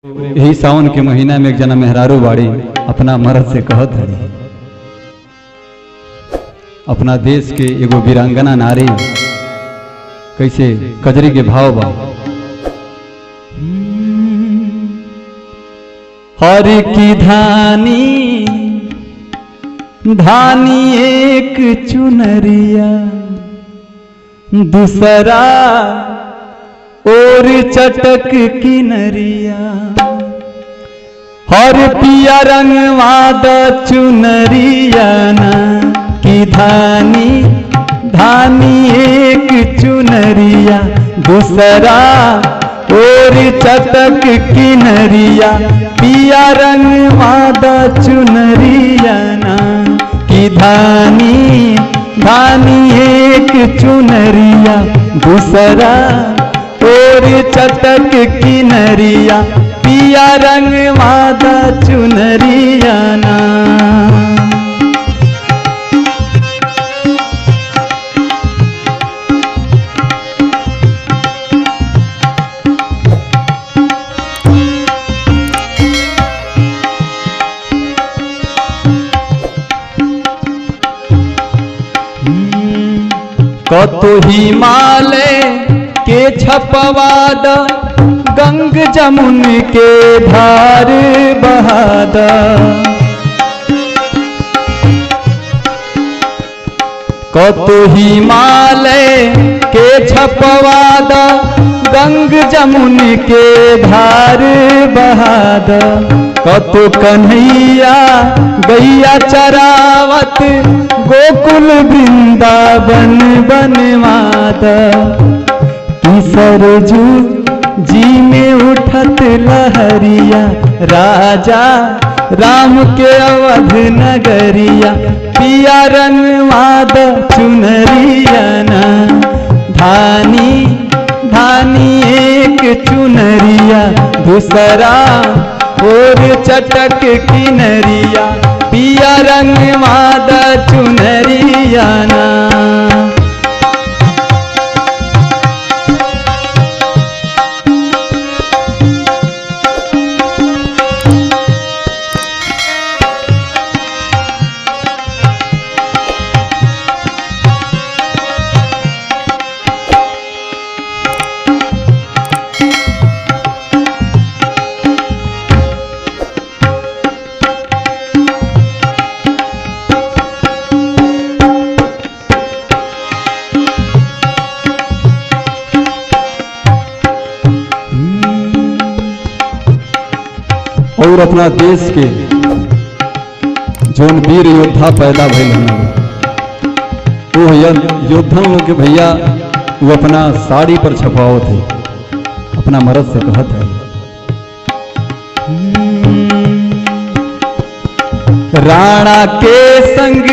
यही सावन के महीना में एक जना मेहरारू बाड़ी अपना मर्द से कहत हड़ी, अपना देश के एगो वीरांगना नारी कैसे कजरी के भाव बा। हर की धानी धानी एक चुनरिया, दूसरा और चटक किनरिया। हर पिया रंगवा the चुनरिया ना की धानी धानी एक चुनरिया, दूसरा और चटक किनरिया। पिया रंगवा the चुनरिया ना की धानी धानी एक चुनरिया, दूसरा और चटक किनरिया। पिया रंगवा the चुनरिया ना। कतो हिमालय के छपवाद, गंग जमुन के धार बहाद। कतो हिमालय के छपवाद, गंग जमुन के धार बहाद। कतो कन्हैया गैया चरावत, गोकुल वृंदावन बनवाद। सरजू जी में उठत लहरिया, राजा राम के अवध नगरिया। पिया रंगवा the चुनरिया ना, धानी धानी एक चुनरिया, दूसरा और चटक किनरिया। पिया रंगवा the चुनरिया ना। और अपना देश के जोन वीर योद्धा पैदा भइल हन, वो योद्धा लोग के भैया वो अपना साड़ी पर छपावत है, अपना मर्द से कहत है। राणा के संग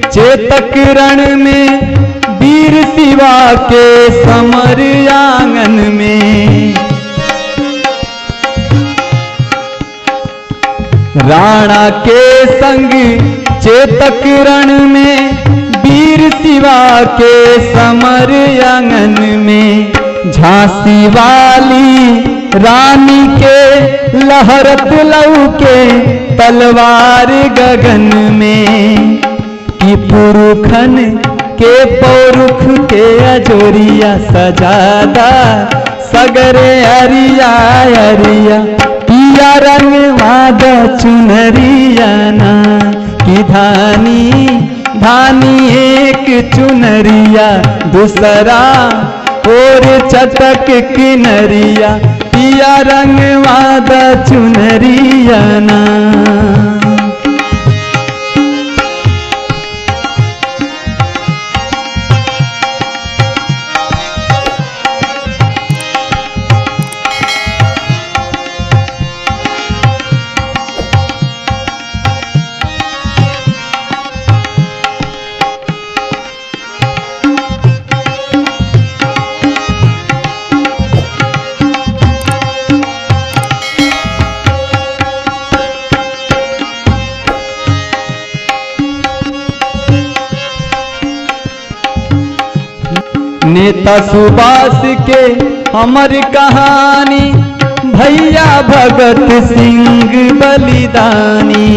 चेतक रण में, वीर शिवा के समर आंगन में। राणा के संग चेतक रण में, वीर शिवा के समर आंगन में। झांसी वाली रानी के लहरत लऊ के तलवार गगन में। कि पुरुखन के पौरुख के अजोरिया सजादा, सगरे अरिया अरिया। पिया रंगवा the चुनरिया ना की धानी धानी एक चुनरिया, दूसरा और चटक किनरिया। पिया रंगवा the चुनरिया ना। नेता सुभाष के हमर कहानी, भैया भगत सिंह बलिदानी,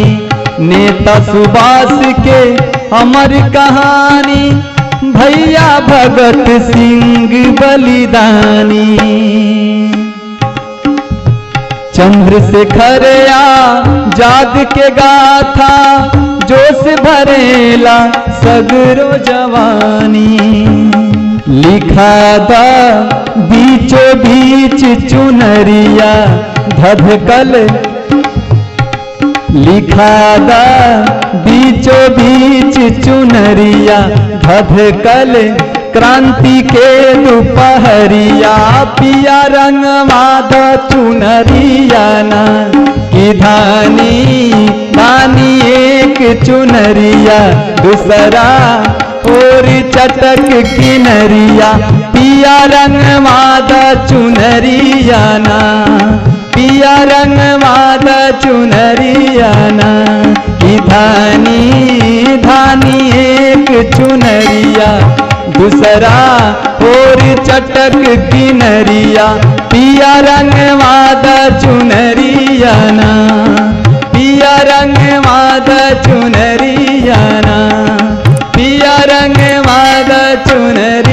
नेता सुभाष के अमर कहानी, भैया भगत सिंह बलिदानी। चंद्रशेखर आजाद के गाथा, जोश भरेला सगरो जवानी। लिखा दा बीचो बीच चुनरिया धधकल, लिखा दा बीचो बीच चुनरिया धधकल, क्रांति के दोपहरिया। पिया रंगवा द चुनरिया ना कि धानी धानी एक चुनरिया, दूसरा और चटक किनरिया। पिया रंगवा द चुनरिया ना, पिया रंगवा द चुनरिया ना कि धानी धानी एक चुनरिया, दूसरा और चटक किनरिया। पिया रंगवा द चुनरिया ना, पिया रंगवा द चुनरिया ना, पिया रंगवा द चुनरिया।